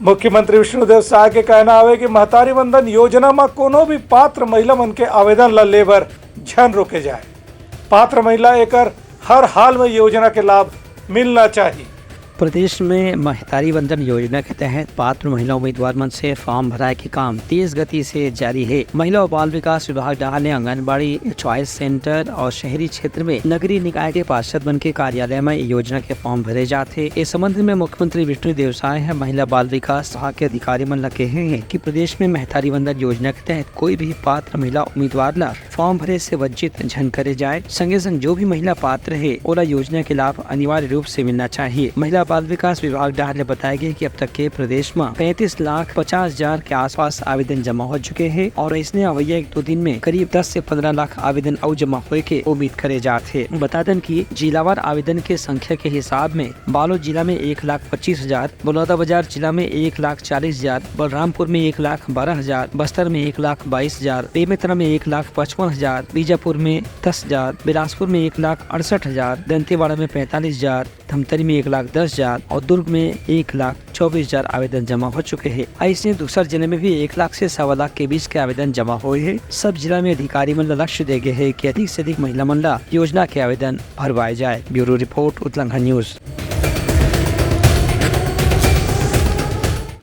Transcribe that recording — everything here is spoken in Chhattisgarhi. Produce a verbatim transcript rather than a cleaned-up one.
मुख्यमंत्री विष्णुदेव साय के कहना हवे कि महतारी वंदन योजना म कोनो भी पात्र महिला मन के आवेदन ल ले बर झन रोके जाए। पात्र महिला एकर हर हाल में योजना के लाभ मिलना चाहिए। प्रदेश में महतारी वंदन योजना के तहत पात्र महिला उम्मीदवार मन से फॉर्म भराए के काम तेज गति से जारी हे। महिला और बाल विकास विभाग डहार ले आंगनबाड़ी, चॉइस सेंटर और शहरी क्षेत्र में नगरीय निकाय के पार्षद मन के कार्यालय में ये योजना के फॉर्म भरे जाथे। इस संबंध में मुख्यमंत्री विष्णु देव साय ह महिला बाल विकास विभाग के अधिकारी मन ल कहे हे कि प्रदेश में महतारी वंदन योजना के तहत कोई भी पात्र महिला उम्मीदवार ल फॉर्म भरे से वंचित झन करे जाए। संगे संग जो भी महिला पात्र हे, ओला योजना के लाभ अनिवार्य रूप से मिलना चाहिए। महिला बाल विकास विभाग डहार ले बताए गए कि अब तक के प्रदेश में पैंतीस लाख पचास हजार के आसपास आवेदन जमा हो चुके हैं और इसने अवैया एक दो दिन में करीब दस से पन्द्रह लाख आवेदन अउ जमा होए के उम्मीद करे जात हे। बता देन कि जिलावार आवेदन के संख्या के हिसाब में बालोद जिला में एक लाख पच्चीस हजार, बलौदाबाजार जिला में एक लाख चालीस हजार, बलरामपुर में एक लाख बारह हजार, बस्तर में एक लाख बाईस हजार, बेमेतरा में एक लाख पचपन हजार, बीजापुर में दस हजार, बिलासपुर में एक लाख अड़सठ हजार, दंतेवाड़ा में पैंतालीस हजार, धमतरी में एक लाख दस हजार और दुर्ग में एक लाख चौबीस हजार आवेदन जमा हो चुके हैं। ऐसे दूसर जिले में भी एक लाख से सवा लाख के बीच के आवेदन जमा हुए हैं। सब जिला में अधिकारी मन ला लक्ष्य दे गए हैं कि अधिक से अधिक महिला मन ला योजना के आवेदन भरवाए जाए। Bureau report, Utlangha news.